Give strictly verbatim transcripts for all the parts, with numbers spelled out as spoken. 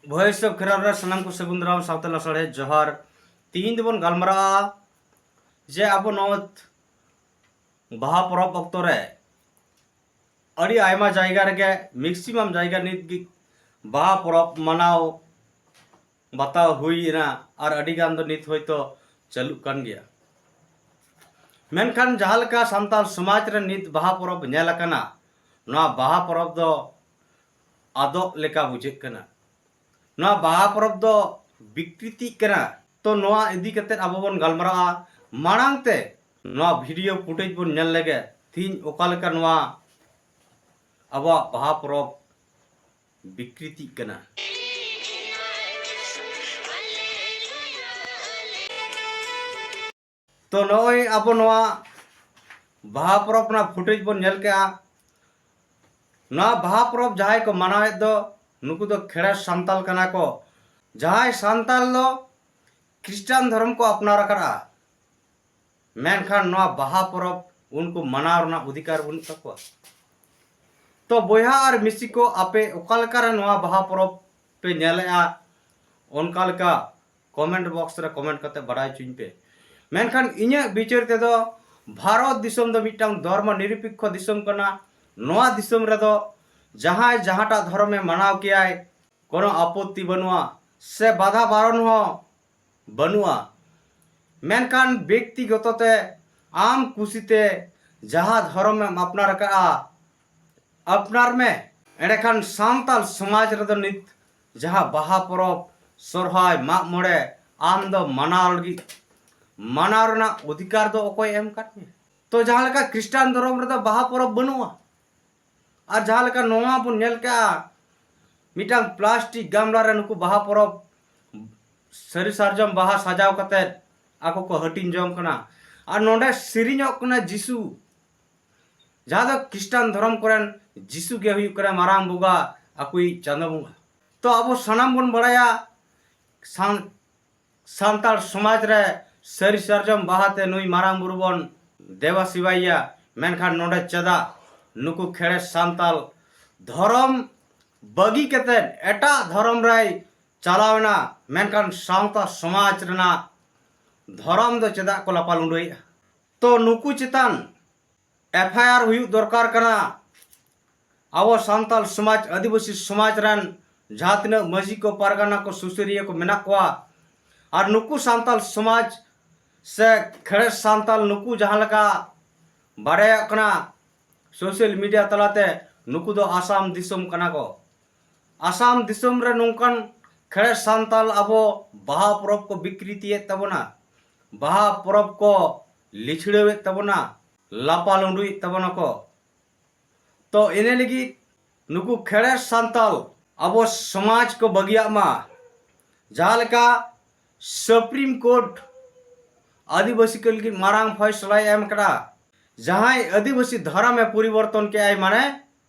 Voice of Kheral ᱨᱮ ᱥᱟᱱᱟᱢ ᱠᱚ ᱥᱟᱹᱜᱩᱱ ᱫᱟᱨᱟᱢ, ᱥᱟᱶᱛᱮ ᱞᱟᱥᱟᱲᱦᱮᱫ ᱡᱚᱦᱟᱨ᱾ ᱛᱤᱦᱤᱧ ᱫᱚᱵᱚᱱ ᱜᱟᱞᱢᱟᱨᱟᱜᱼᱟ ᱡᱮ ᱟᱵᱚ ᱱᱚᱣᱟ ᱵᱟᱦᱟ ᱯᱚᱨᱚᱵᱽ ᱚᱠᱛᱚ ᱨᱮ ᱟᱹᱰᱤ ᱟᱭᱢᱟ ᱡᱟᱭᱜᱟ ᱨᱮᱜᱮ, maximum ᱡᱟᱭᱜᱟ ᱱᱤᱛ ᱜᱮ ᱵᱟᱦᱟ ᱯᱚᱨᱚᱵᱽ ᱢᱟᱱᱟᱣ ᱵᱟᱛᱟᱣ ᱦᱩᱭ ᱮᱱᱟ ᱟᱨ ᱟᱹᱰᱤ ᱜᱟᱱ ᱫᱚ ᱱᱤᱛ ᱦᱚᱭᱛᱳ ᱪᱟᱹᱞᱩᱜ ᱠᱟᱱ ᱜᱮᱭᱟ᱾ ᱢᱮᱱᱠᱷᱟᱱ ᱡᱟᱦᱟᱸ ᱞᱮᱠᱟ ᱥᱟᱱᱛᱟᱲ ᱥᱚᱢᱟᱡᱽ ᱨᱮ ᱱᱤᱛ ᱵᱟᱦᱟ ᱯᱚᱨᱚᱵᱽ ᱧᱮᱞ ᱟᱠᱟᱱᱟ, ᱱᱚᱣᱟ ᱵᱟᱦᱟ ᱯᱚᱨᱚᱵᱽ ᱫᱚ ᱟᱫᱚᱜ ᱞᱮᱠᱟ ᱵᱩᱡᱷᱟᱹᱜ ᱠᱟᱱᱟ᱾ ᱱᱚᱣᱟ ᱵᱟᱦᱟ ᱯᱚᱨᱚᱵᱽ ᱫᱚ ᱵᱤᱠᱨᱤᱛᱤᱜ ᱠᱟᱱᱟ᱾ ᱛᱚ ᱱᱚᱣᱟ ᱤᱫᱤ ᱠᱟᱛᱮ ᱟᱵᱚ ᱵᱚᱱ ᱜᱟᱞᱢᱟᱨᱟᱜᱼᱟ᱾ ᱢᱟᱲᱟᱝ ᱛᱮ ᱱᱚᱣᱟ video footage ᱵᱚᱱ ᱧᱮᱞ ᱞᱮᱜᱮ, ᱛᱤᱦᱤᱧ ᱚᱠᱟ ᱞᱮᱠᱟ ᱱᱚᱣᱟ ᱟᱵᱚᱣᱟᱜ ᱵᱟᱦᱟ ᱯᱚᱨᱚᱵᱽ ᱵᱤᱠᱨᱤᱛᱤᱜ ᱠᱟᱱᱟ᱾ ᱛᱚ ᱱᱚᱜᱼᱚᱭ ᱟᱵᱚ ᱱᱚᱣᱟ ᱵᱟᱦᱟ ᱯᱚᱨᱚᱵᱽ ᱨᱮᱱᱟᱜ footage ᱵᱚᱱ ᱧᱮᱞ ᱠᱮᱜᱼᱟ᱾ ᱱᱚᱣᱟ ᱵᱟᱦᱟ ᱯᱚᱨᱚᱵᱽ ᱡᱟᱦᱟᱸᱭ ᱠᱚ ᱢᱟᱱᱟᱣᱮᱫ ᱫᱚ, ᱱᱩᱠᱩ ᱫᱚ ᱠᱷᱮᱲᱮ ᱥᱟᱱᱛᱟᱞ ᱠᱟᱱᱟ ᱠᱚ᱾ ᱡᱟᱦᱟᱸᱭ ᱥᱟᱱᱛᱟᱞ ᱫᱚ ᱠᱷᱨᱤᱥᱴᱟᱱ ᱫᱷᱚᱨᱚᱢ ᱠᱚ ᱟᱯᱱᱟᱨ ᱟᱠᱟᱫᱼᱟ, ᱢᱮᱱᱠᱷᱟᱱ ᱱᱚᱣᱟ ᱵᱟᱦᱟ ᱯᱚᱨᱚᱵᱽ ᱩᱱᱠᱩ ᱢᱟᱱᱟᱣ ᱨᱮᱱᱟᱜ ᱚᱫᱷᱤᱠᱟᱨ ᱵᱟᱹᱱᱩᱜ ᱛᱟᱠᱚᱣᱟ᱾ ᱛᱚ ᱵᱚᱭᱦᱟ ᱟᱨ ᱢᱤᱥᱤ ᱠᱚ, ᱟᱯᱮ ᱚᱠᱟ ᱞᱮᱠᱟᱨᱮ ᱱᱚᱣᱟ ᱵᱟᱦᱟ ᱯᱚᱨᱚᱵᱽ ᱯᱮ ᱧᱮᱞᱮᱜᱼᱟ, ᱚᱱᱠᱟ ᱞᱮᱠᱟ comment box ᱨᱮ comment ᱠᱟᱛᱮ ᱵᱟᱰᱟᱭ ᱦᱚᱪᱚᱧ ᱯᱮ᱾ ᱢᱮᱱᱠᱷᱟᱱ ᱤᱧᱟᱹᱜ ᱵᱤᱪᱟᱹᱨ ᱛᱮᱫᱚ ᱵᱷᱟᱨᱚᱛ ᱫᱤᱥᱚᱢ ᱫᱚ ᱢᱤᱫᱴᱟᱝ ᱫᱷᱚᱨᱢᱚ ᱱᱤᱨᱚᱯᱮᱠᱠᱷᱚ ᱫᱤᱥᱚᱢ ᱠᱟᱱᱟ᱾ ᱱᱚᱣᱟ ᱫᱤᱥᱚᱢ ᱨᱮᱫᱚ ᱡᱟᱦᱟᱸᱭ ᱡᱟᱦᱟᱸᱴᱟᱜ ᱫᱷᱚᱨᱚᱢᱮ ᱢᱟᱱᱟᱣ ᱠᱮᱭᱟᱭ, ᱠᱳᱱᱳ ᱟᱯᱚᱛᱛᱤ ᱵᱟᱹᱱᱩᱜᱼᱟ, ᱥᱮ ᱵᱟᱫᱷᱟ ᱵᱟᱨᱚᱱ ᱦᱚᱸ ᱵᱟᱹᱱᱩᱜᱼᱟ᱾ ᱢᱮᱱᱠᱷᱟᱱ ᱵᱮᱠᱛᱤᱜᱚᱛᱚ ᱛᱮ ᱟᱢ ᱠᱩᱥᱤᱛᱮ ᱡᱟᱦᱟᱸ ᱫᱷᱚᱨᱚᱢᱮᱢ ᱟᱯᱱᱟᱨ ᱟᱠᱟᱫᱼᱟ, ᱟᱯᱱᱟᱨ ᱢᱮ᱾ ᱮᱸᱰᱮᱠᱷᱟᱱ ᱥᱟᱱᱛᱟᱲ ᱥᱚᱢᱟᱡᱽ ᱨᱮᱫᱚ ᱱᱤᱛ ᱡᱟᱦᱟᱸ ᱵᱟᱦᱟ ᱯᱚᱨᱚᱵᱽ, ᱥᱚᱨᱦᱟᱭ, ᱢᱟᱜ ᱢᱚᱬᱮ, ᱟᱢ ᱫᱚ ᱢᱟᱱᱟᱣ ᱞᱟᱹᱜᱤᱫ, ᱢᱟᱱᱟᱣ ᱨᱮᱱᱟᱜ ᱚᱫᱷᱤᱠᱟᱨ ᱫᱚ ᱚᱠᱚᱭ ᱮᱢ ᱟᱠᱟᱫ ᱢᱮᱭᱟ? ᱛᱚ ᱡᱟᱦᱟᱸ ᱞᱮᱠᱟ ᱠᱷᱨᱤᱥᱴᱟᱱ ᱫᱷᱚᱨᱚᱢ ᱨᱮᱫᱚ ᱵᱟᱦᱟ ᱯᱚᱨᱚᱵᱽ ᱵᱟᱹᱱᱩᱜᱼᱟ, ᱟᱨ ᱡᱟᱦᱟᱸ ᱞᱮᱠᱟ ᱱᱚᱣᱟ ᱵᱚᱱ ᱧᱮᱞ ᱠᱟᱜᱼᱟ, ᱢᱤᱫᱴᱟᱝ plastic ᱜᱟᱢᱞᱟ ᱨᱮ ᱱᱩᱠᱩ ᱵᱟᱦᱟ ᱯᱚᱨᱚᱵᱽ ᱥᱟᱹᱨᱤ ᱥᱟᱨᱡᱚᱢ ᱵᱟᱦᱟ ᱥᱟᱡᱟᱣ ᱠᱟᱛᱮᱫ ᱟᱠᱚ ᱠᱚ ᱦᱟᱹᱴᱤᱧ ᱡᱚᱝ ᱠᱟᱱᱟ᱾ ᱟᱨ ᱱᱚᱰᱮ ᱥᱮᱨᱮᱧᱚᱜ ᱠᱟᱱᱟ ᱡᱤᱥᱩ, ᱡᱟᱦᱟᱸ ᱫᱚ ᱠᱷᱨᱤᱥᱴᱟᱱ ᱫᱷᱚᱨᱚᱢ ᱠᱚᱨᱮᱱ ᱡᱤᱥᱩ ᱜᱮ ᱦᱩᱭᱩᱜ ᱠᱟᱱᱟ ᱢᱟᱨᱟᱝ ᱵᱚᱸᱜᱟ, ᱟᱠᱚᱭᱤᱡ ᱪᱟᱸᱫᱚ ᱵᱚᱸᱜᱟ᱾ ᱛᱚ ᱟᱵᱚ ᱥᱟᱱᱟᱢ ᱵᱚᱱ ᱵᱟᱲᱟᱭᱟ, ᱥᱟᱱ-, ᱥᱟᱱᱛᱟᱲ ᱥᱚᱢᱟᱡᱽ ᱨᱮ ᱥᱟᱹᱨᱤ ᱥᱟᱨᱡᱚᱢ ᱵᱟᱦᱟᱛᱮ ᱱᱩᱭ ᱢᱟᱨᱟᱝ ᱵᱩᱨᱩ ᱵᱚᱱ ᱫᱮᱵᱟ ᱥᱮᱵᱟᱭᱮᱭᱟ᱾ ᱢᱮᱱᱠᱷᱟᱱ ᱱᱚᱰᱮ ᱪᱮᱫᱟᱜ ᱱᱩᱠᱩ ᱠᱷᱮᱲᱮ ᱥᱟᱱᱛᱟᱲ ᱫᱷᱚᱨᱚᱢ ᱵᱟᱹᱜᱤ ᱠᱟᱛᱮᱫ ᱮᱴᱟᱜ ᱫᱷᱚᱨᱚᱢ ᱨᱮᱭ ᱪᱟᱞᱟᱣ ᱮᱱᱟ, ᱢᱮᱱᱠᱷᱟᱱ ᱥᱟᱶᱛᱟ ᱥᱚᱢᱟᱡᱽ ᱨᱮᱱᱟᱜ ᱫᱷᱚᱨᱚᱢ ᱫᱚ ᱪᱮᱫᱟᱜ ᱠᱚ ᱞᱟᱯᱟᱞᱩᱸᱰᱟᱹᱭᱮᱫᱼᱟ? ᱛᱚ ᱱᱩᱠᱩ ᱪᱮᱛᱟᱱ ᱮᱯᱷ ᱟᱭ ᱟᱨ ᱦᱩᱭᱩᱜ ᱫᱚᱨᱠᱟᱨ ᱠᱟᱱᱟ᱾ ᱟᱵᱚ ᱥᱟᱱᱛᱟᱞ ᱥᱚᱢᱟᱡᱽ, ᱟᱹᱫᱤᱵᱟᱹᱥᱤ ᱥᱚᱢᱟᱡᱽ ᱨᱮᱱ ᱡᱟᱦᱟᱸ ᱛᱤᱱᱟᱹᱜ ᱢᱟᱹᱡᱷᱤ ᱠᱚ, ᱯᱟᱨᱜᱟᱱᱟ ᱠᱚ, ᱥᱩᱥᱟᱹᱨᱤᱭᱟᱹ ᱠᱚ ᱢᱮᱱᱟᱜ ᱠᱚᱣᱟ, ᱟᱨ ᱱᱩᱠᱩ ᱥᱟᱱᱛᱟᱞ ᱥᱚᱢᱟᱡᱽ ᱥᱮ ᱠᱷᱮᱲᱮᱥ ᱥᱟᱱᱛᱟᱞ, ᱱᱩᱠᱩ ᱡᱟᱦᱟᱸ ᱞᱮᱠᱟ ᱵᱟᱰᱟᱭᱚᱜ ᱠᱟᱱᱟ ᱥᱳᱥᱟᱞ ᱢᱤᱰᱤᱭᱟ ᱛᱟᱞᱟᱛᱮ, ᱱᱩᱠᱩ ᱫᱚ ᱟᱥᱟᱢ ᱫᱤᱥᱚᱢ ᱠᱟᱱᱟ ᱠᱚ᱾ ᱟᱥᱟᱢ ᱫᱤᱥᱚᱢ ᱨᱮ ᱱᱚᱝᱠᱟᱱ ᱠᱷᱮᱲᱮᱥ ᱥᱟᱱᱛᱟᱞ ᱟᱵᱚ ᱵᱟᱦᱟ ᱯᱚᱨᱚᱵᱽ ᱠᱚ ᱵᱤᱠᱨᱤᱛᱤᱭᱮᱫ ᱛᱟᱵᱚᱱᱟ, ᱵᱟᱦᱟ ᱯᱚᱨᱚᱵᱽ ᱠᱚ ᱞᱤᱪᱷᱲᱟᱹᱣᱮᱫ ᱛᱟᱵᱚᱱᱟ, ᱞᱟᱯᱟᱞᱩᱸᱰᱩᱭᱮᱫ ᱛᱟᱵᱚᱱᱟ ᱠᱚ᱾ ᱛᱚ ᱤᱱᱟᱹ ᱞᱟᱹᱜᱤᱫ ᱱᱩᱠᱩ ᱠᱷᱮᱲᱮᱥ ᱥᱟᱱᱛᱟᱞ ᱟᱵᱚ ᱥᱚᱢᱟᱡᱽ ᱠᱚ ᱵᱟᱹᱜᱤᱭᱟᱜ ᱢᱟ᱾ ᱡᱟᱦᱟᱸ ᱞᱮᱠᱟ ᱥᱩᱯᱨᱤᱢ ᱠᱳᱨᱴ ᱟᱹᱫᱤᱵᱟᱹᱥᱤ ᱠᱚ ᱞᱟᱹᱜᱤᱫ ᱢᱟᱨᱟᱝ ᱯᱷᱚᱭᱥᱞᱟᱭ ᱮᱢ ᱠᱟᱫᱟ, ᱡᱟᱦᱟᱸᱭ ᱟᱹᱫᱤᱵᱟᱹᱥᱤ ᱫᱷᱚᱨᱚᱢ ᱮ ᱯᱚᱨᱤᱵᱚᱨᱛᱚᱱ ᱠᱮᱜᱼᱟᱭ, ᱢᱟᱱᱮ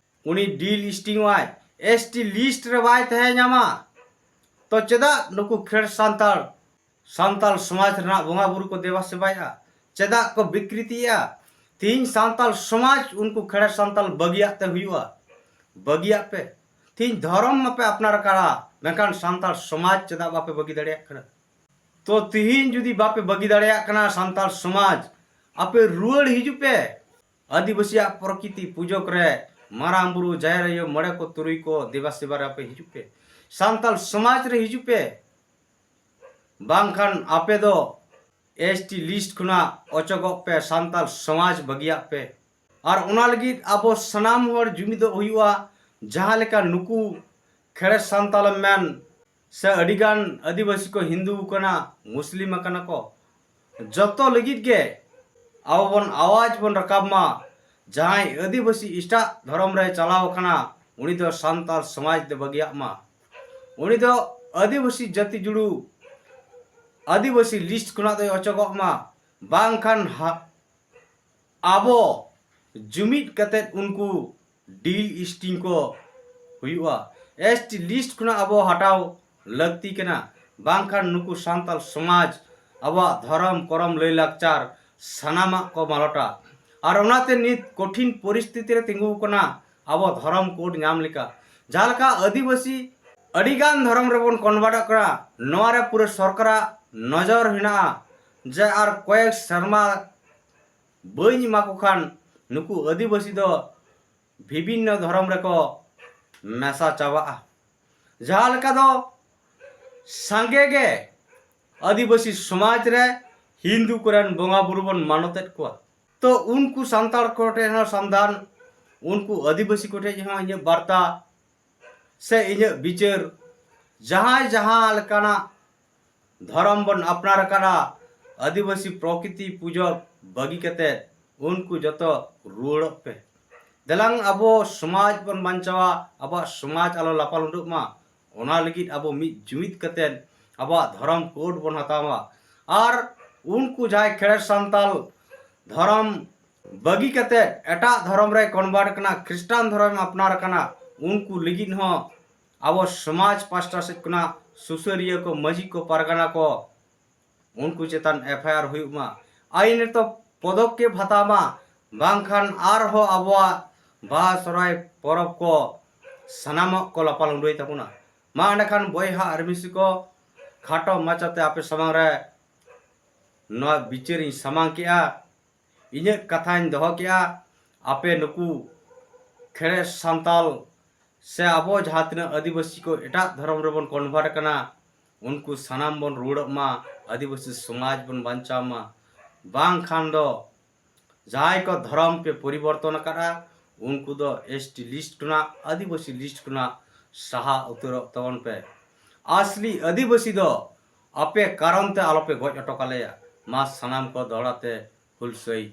ᱩᱱᱤ ᱰᱤᱞᱤᱥᱴᱤᱝ ᱚᱜᱼᱟᱭ, ᱮᱥ ᱴᱤ ᱞᱤᱥᱴ ᱨᱮ ᱵᱟᱭ ᱛᱟᱦᱮᱸ ᱧᱟᱢᱟ᱾ ᱛᱚ ᱪᱮᱫᱟᱜ ᱱᱩᱠᱩ ᱠᱷᱮᱲ ᱥᱟᱱᱛᱟᱲ ᱥᱟᱱᱛᱟᱲ ᱥᱚᱢᱟᱡᱽ ᱨᱮᱱᱟᱜ ᱵᱚᱸᱜᱟ ᱵᱩᱨᱩ ᱠᱚ ᱫᱮᱵᱟ ᱥᱮᱵᱟᱭᱮᱫᱼᱟ? ᱪᱮᱫᱟᱜ ᱠᱚ ᱵᱤᱠᱨᱤᱛᱤᱭᱮᱫᱼᱟ? ᱛᱤᱦᱤᱧ ᱥᱟᱱᱛᱟᱲ ᱥᱚᱢᱟᱡᱽ ᱩᱱᱠᱩ ᱠᱷᱮᱲ ᱥᱟᱱᱛᱟᱲ ᱵᱟᱹᱜᱤᱭᱟᱜ ᱛᱮ ᱦᱩᱭᱩᱜᱼᱟ? ᱵᱟᱹᱜᱤᱭᱟᱜ ᱯᱮ᱾ ᱛᱤᱦᱤᱧ ᱫᱷᱚᱨᱚᱢ ᱢᱟᱯᱮ ᱟᱯᱱᱟᱨ ᱟᱠᱟᱫᱟ, ᱢᱮᱱᱠᱷᱟᱱ ᱥᱟᱱᱛᱟᱲ ᱥᱚᱢᱟᱡᱽ ᱪᱮᱫᱟᱜ ᱵᱟᱯᱮ ᱵᱟᱹᱜᱤ ᱫᱟᱲᱮᱭᱟᱜ ᱠᱟᱱᱟ? ᱛᱚ ᱛᱤᱦᱤᱧ ᱡᱩᱫᱤ ᱵᱟᱯᱮ ᱵᱟᱹᱜᱤ ᱫᱟᱲᱮᱭᱟᱜ ᱠᱟᱱᱟ ᱥᱟᱱᱛᱟᱲ ᱥᱚᱢᱟᱡᱽ, ᱟᱯᱮ ᱨᱩᱣᱟᱹᱲ ᱦᱤᱡᱩᱜ ᱯᱮ᱾ ᱟᱹᱫᱤᱵᱟᱹᱥᱤᱭᱟᱜ ᱯᱨᱚᱠᱤᱛᱤ ᱯᱩᱡᱚᱠ ᱨᱮ ᱢᱟᱨᱟᱝ ᱵᱩᱨᱩ, ᱡᱟᱦᱮᱨ ᱟᱭᱳ, ᱢᱚᱬᱮ ᱠᱚ, ᱛᱩᱨᱩᱭ ᱠᱚ ᱫᱮᱵᱟ ᱥᱮᱵᱟ ᱨᱮ ᱟᱯᱮ ᱦᱤᱡᱩᱜ ᱯᱮ᱾ ᱥᱟᱱᱛᱟᱲ ᱥᱚᱢᱟᱡᱽ ᱨᱮ ᱦᱤᱡᱩᱜ ᱯᱮ᱾ ᱵᱟᱝᱠᱷᱟᱱ ᱟᱯᱮ ᱫᱚ ᱮᱥ ᱴᱤ ᱞᱤᱥᱴ ᱠᱷᱚᱱᱟᱜ ᱚᱪᱚᱜᱚᱜ ᱯᱮ, ᱥᱟᱱᱛᱟᱲ ᱥᱚᱢᱟᱡᱽ ᱵᱟᱹᱜᱤᱭᱟᱜ ᱯᱮ᱾ ᱟᱨ ᱚᱱᱟ ᱞᱟᱹᱜᱤᱫ ᱟᱵᱚ ᱥᱟᱱᱟᱢ ᱦᱚᱲ ᱡᱩᱢᱤᱫᱚᱜ ᱦᱩᱭᱩᱜᱼᱟ᱾ ᱡᱟᱦᱟᱸ ᱞᱮᱠᱟ ᱱᱩᱠᱩ ᱠᱷᱮᱲᱮ ᱥᱟᱱᱛᱟᱲᱮᱢ ᱢᱮᱱ ᱥᱮ ᱟᱹᱰᱤᱜᱟᱱ ᱟᱹᱫᱤᱵᱟᱹᱥᱤ ᱠᱚ ᱦᱤᱱᱫᱩ ᱟᱠᱟᱱᱟ, ᱢᱩᱥᱞᱤᱢ ᱟᱠᱟᱱᱟ ᱠᱚ, ᱡᱚᱛᱚ ᱞᱟᱹᱜᱤᱫ ᱜᱮ ᱟᱵᱚ ᱵᱚᱱ ᱟᱣᱟᱡᱽ ᱵᱚᱱ ᱨᱟᱠᱟᱵ ᱢᱟ᱾ ᱡᱟᱦᱟᱸᱭ ᱟᱹᱫᱤᱵᱟᱹᱥᱤ ᱮᱴᱟᱜ ᱫᱷᱚᱨᱚᱢ ᱨᱮ ᱪᱟᱞᱟᱣ ᱟᱠᱟᱱᱟ, ᱩᱱᱤ ᱫᱚ ᱥᱟᱱᱛᱟᱲ ᱥᱚᱢᱟᱡᱽ ᱫᱚ ᱵᱟᱹᱜᱤᱭᱟᱜ ᱢᱟ᱾ ᱩᱱᱤ ᱫᱚ ᱟᱹᱫᱤᱵᱟᱹᱥᱤ ᱡᱟᱹᱛᱤ ᱡᱩᱲᱩ, ᱟᱹᱫᱤᱵᱟᱹᱥᱤ ᱞᱤᱥᱴ ᱠᱷᱚᱱᱟᱜ ᱫᱚᱭ ᱚᱪᱚᱜᱚᱜ ᱢᱟ᱾ ᱵᱟᱝᱠᱷᱟᱱ ᱦᱟ-, ᱟᱵᱚ ᱡᱩᱢᱤᱫ ᱠᱟᱛᱮᱫ ᱩᱱᱠᱩ ᱰᱤᱞᱤᱥᱴᱤᱝ ᱠᱚ ᱦᱩᱭᱩᱜᱼᱟ᱾ ᱮᱥ ᱴᱤ ᱞᱤᱥᱴ ᱠᱷᱚᱱᱟᱜ ᱟᱵᱚ ᱦᱟᱴᱟᱣ ᱞᱟᱹᱠᱛᱤ ᱠᱟᱱᱟ, ᱵᱟᱝᱠᱷᱟᱱ ᱱᱩᱠᱩ ᱥᱟᱱᱛᱟᱲ ᱥᱚᱢᱟᱡᱽ, ᱟᱵᱚᱣᱟᱜ ᱫᱷᱚᱨᱚᱢ, ᱠᱚᱨᱚᱢ, ᱞᱟᱹᱭᱼᱞᱟᱠᱪᱟᱨ ᱥᱟᱱᱟᱢᱟᱜ ᱠᱚ ᱢᱟᱞᱚᱴᱟ᱾ ᱟᱨ ᱚᱱᱟᱛᱮ ᱱᱤᱛ ᱠᱚᱴᱷᱤᱱ ᱯᱚᱨᱤᱥᱛᱷᱤᱛᱤ ᱨᱮ ᱛᱤᱸᱜᱩ ᱟᱠᱟᱱᱟ ᱟᱵᱚ ᱫᱷᱚᱨᱚᱢ ᱠᱳᱰ ᱧᱟᱢ ᱞᱮᱠᱟ᱾ ᱡᱟᱦᱟᱸ ᱞᱮᱠᱟ ᱟᱹᱫᱤᱵᱟᱹᱥᱤ ᱟᱹᱰᱤᱜᱟᱱ ᱫᱷᱚᱨᱚᱢ ᱨᱮᱵᱚᱱ ᱠᱚᱱᱵᱷᱟᱨᱴᱚᱜ ᱠᱟᱱᱟ, ᱱᱚᱣᱟ ᱨᱮ ᱯᱩᱨᱟᱹ ᱥᱚᱨᱠᱟᱨᱟᱜ ᱱᱚᱡᱚᱨ ᱦᱮᱱᱟᱜᱼᱟ ᱡᱮ ᱟᱨ ᱠᱚᱭᱮᱠ ᱥᱮᱨᱢᱟ ᱵᱟᱹᱧ ᱮᱢᱟ ᱠᱚ ᱠᱷᱟᱱ ᱱᱩᱠᱩ ᱟᱹᱫᱤᱵᱟᱹᱥᱤ ᱫᱚ ᱵᱤᱵᱷᱤᱱᱱᱚ ᱫᱷᱚᱨᱚᱢ ᱨᱮᱠᱚ ᱢᱮᱥᱟ ᱪᱟᱵᱟᱜᱼᱟ᱾ ᱡᱟᱦᱟᱸ ᱞᱮᱠᱟ ᱫᱚ ᱥᱟᱸᱜᱮ ᱜᱮ ᱟᱹᱫᱤᱵᱟᱹᱥᱤ ᱥᱚᱢᱟᱡᱽ ᱨᱮ ᱦᱤᱱᱫᱩ ᱠᱚᱨᱮᱱ ᱵᱚᱸᱜᱟ ᱵᱩᱨᱩ ᱵᱚᱱ ᱢᱟᱱᱚᱛᱮᱫ ᱠᱚᱣᱟ, ᱛᱚ ᱩᱱᱠᱩ ᱥᱟᱱᱛᱟᱲ ᱠᱚᱴᱷᱮᱱ ᱦᱚᱸ ᱥᱟᱢᱫᱷᱟᱱ, ᱩᱱᱠᱩ ᱟᱹᱫᱤᱵᱟᱹᱥᱤ ᱠᱚᱴᱷᱮᱱ ᱦᱚᱸ ᱤᱧᱟᱹᱜ ᱵᱟᱨᱛᱟ ᱥᱮ ᱤᱧᱟᱹᱜ ᱵᱤᱪᱟᱹᱨ, ᱡᱟᱦᱟᱸᱭ ᱡᱟᱦᱟᱸ ᱞᱮᱠᱟᱱᱟᱜ ᱫᱷᱚᱨᱚᱢ ᱵᱚᱱ ᱟᱯᱱᱟᱨ ᱟᱠᱟᱫᱟ, ᱟᱹᱫᱤᱵᱟᱹᱥᱤ ᱯᱨᱚᱠᱨᱤᱛᱤ ᱯᱩᱡᱟᱹ ᱵᱟᱹᱜᱤ ᱠᱟᱛᱮ ᱩᱱᱠᱩ ᱡᱚᱛᱚ ᱨᱩᱣᱟᱹᱲᱚᱜ ᱯᱮ᱾ ᱫᱮᱞᱟᱝ ᱟᱵᱚ ᱥᱚᱢᱟᱡᱽ ᱵᱚᱱ ᱵᱟᱧᱪᱟᱣᱟ, ᱟᱵᱚᱣᱟᱜ ᱥᱚᱢᱟᱡᱽ ᱟᱞᱚ ᱞᱟᱯᱟᱞᱩᱰᱟᱹᱜ ᱢᱟ, ᱚᱱᱟ ᱞᱟᱹᱜᱤᱫ ᱟᱵᱚ ᱢᱤᱫ ᱡᱩᱢᱤᱫ ᱠᱟᱛᱮ ᱟᱵᱚᱣᱟᱜ ᱫᱷᱚᱨᱚᱢ ᱠᱳᱰ ᱵᱚᱱ ᱦᱟᱛᱟᱣ ᱢᱟ᱾ ᱟᱨ ᱩᱱᱠᱩ ᱡᱟᱦᱟᱸᱭ ᱠᱷᱮᱲᱮ ᱥᱟᱱᱛᱟᱞ ᱫᱷᱚᱨᱚᱢ ᱵᱟᱹᱜᱤ ᱠᱟᱛᱮ ᱮᱴᱟᱜ ᱫᱷᱚᱨᱚᱢ ᱨᱮ ᱠᱚᱱᱵᱷᱟᱨᱴ ᱠᱟᱱᱟ, ᱠᱷᱨᱤᱥᱴᱟᱱ ᱫᱷᱚᱨᱚᱢ ᱟᱯᱱᱟᱨ ᱠᱟᱱᱟ, ᱩᱱᱠᱩ ᱞᱟᱹᱜᱤᱫ ᱦᱚᱸ ᱟᱵᱚ ᱥᱚᱢᱟᱡᱽ ᱯᱟᱥᱴᱟ ᱥᱮᱫ ᱠᱷᱚᱱᱟᱜ ᱥᱩᱥᱟᱹᱨᱤᱭᱟᱹ ᱠᱚ, ᱢᱟᱹᱡᱷᱤ ᱠᱚ, ᱯᱟᱨᱜᱟᱱᱟ ᱠᱚ, ᱩᱱᱠᱩ ᱪᱮᱛᱟᱱ ᱮᱯᱷ ᱟᱭ ᱟᱨ ᱦᱩᱭᱩᱜ ᱢᱟ, ᱟᱭᱤᱱ ᱨᱮᱛᱚ ᱯᱚᱫᱚᱠᱠᱷᱮᱯ ᱦᱟᱛᱟᱣ ᱢᱟ, ᱵᱟᱝᱠᱷᱟᱱ ᱟᱨᱦᱚᱸ ᱟᱵᱚᱣᱟᱜ ᱵᱟᱦᱟ ᱥᱚᱦᱨᱟᱭ ᱯᱚᱨᱚᱵᱽ ᱠᱚ ᱥᱟᱱᱟᱢᱟᱜ ᱠᱚ ᱞᱟᱯᱟᱞ ᱩᱰᱩᱭ ᱛᱟᱵᱚᱱᱟ᱾ ᱢᱟ ᱮᱸᱰᱮᱠᱷᱟᱱ ᱵᱚᱭᱦᱟ ᱟᱨ ᱢᱤᱥᱤ ᱠᱚ, ᱠᱷᱟᱴᱚ ᱢᱟᱪᱷᱟᱛᱮ ᱟᱯᱮ ᱥᱟᱢᱟᱝ ᱨᱮ ᱱᱚᱣᱟ ᱵᱤᱪᱟᱹᱨᱤᱧ ᱥᱟᱢᱟᱝ ᱠᱮᱜᱼᱟ, ᱤᱧᱟᱹᱜ ᱠᱟᱛᱷᱟᱧ ᱫᱚᱦᱚ ᱠᱮᱜᱼᱟ᱾ ᱟᱯᱮ ᱱᱩᱠᱩ ᱠᱷᱮᱲᱮ ᱥᱟᱱᱛᱟᱞ ᱥᱮ ᱟᱵᱚ ᱡᱟᱦᱟᱸ ᱛᱤᱱᱟᱹᱜ ᱟᱹᱫᱤᱵᱟᱹᱥᱤ ᱠᱚ ᱮᱴᱟᱜ ᱫᱷᱚᱨᱚᱢ ᱨᱮᱵᱚᱱ ᱠᱚᱱᱵᱷᱟᱨᱴ ᱠᱟᱱᱟ, ᱩᱱᱠᱩ ᱥᱟᱱᱟᱢ ᱵᱚᱱ ᱨᱩᱣᱟᱹᱲᱚᱜ ᱢᱟ, ᱟᱹᱫᱤᱵᱟᱹᱥᱤ ᱥᱚᱢᱟᱡᱽ ᱵᱚᱱ ᱵᱟᱧᱪᱟᱣ ᱢᱟ᱾ ᱵᱟᱝᱠᱷᱟᱱ ᱫᱚ ᱡᱟᱦᱟᱸᱭ ᱠᱚ ᱫᱷᱚᱨᱚᱢ ᱯᱮ ᱯᱚᱨᱤᱵᱚᱨᱛᱚᱱ ᱟᱠᱟᱫᱼᱟ, ᱩᱱᱠᱩ ᱫᱚ ᱮᱥ ᱴᱤ ᱞᱤᱥᱴ ᱠᱷᱚᱱᱟᱜ, ᱟᱹᱫᱤᱵᱟᱹᱥᱤ ᱞᱤᱥᱴ ᱠᱷᱚᱱᱟᱜ ᱥᱟᱦᱟ ᱩᱛᱟᱹᱨᱚᱜ ᱛᱟᱵᱚᱱ ᱯᱮ᱾ ᱟᱥᱞᱤ ᱟᱹᱫᱤᱵᱟᱹᱥᱤ ᱫᱚ ᱟᱯᱮ ᱠᱟᱨᱚᱱ ᱛᱮ ᱟᱞᱚᱯᱮ ᱜᱚᱡ ᱦᱚᱴᱚ ᱠᱟᱞᱮᱭᱟ᱾ ᱢᱟ ᱥᱟᱱᱟᱢ ᱠᱚ ᱫᱚᱦᱲᱟ ᱛᱮ ᱦᱩᱞᱥᱟᱹᱭ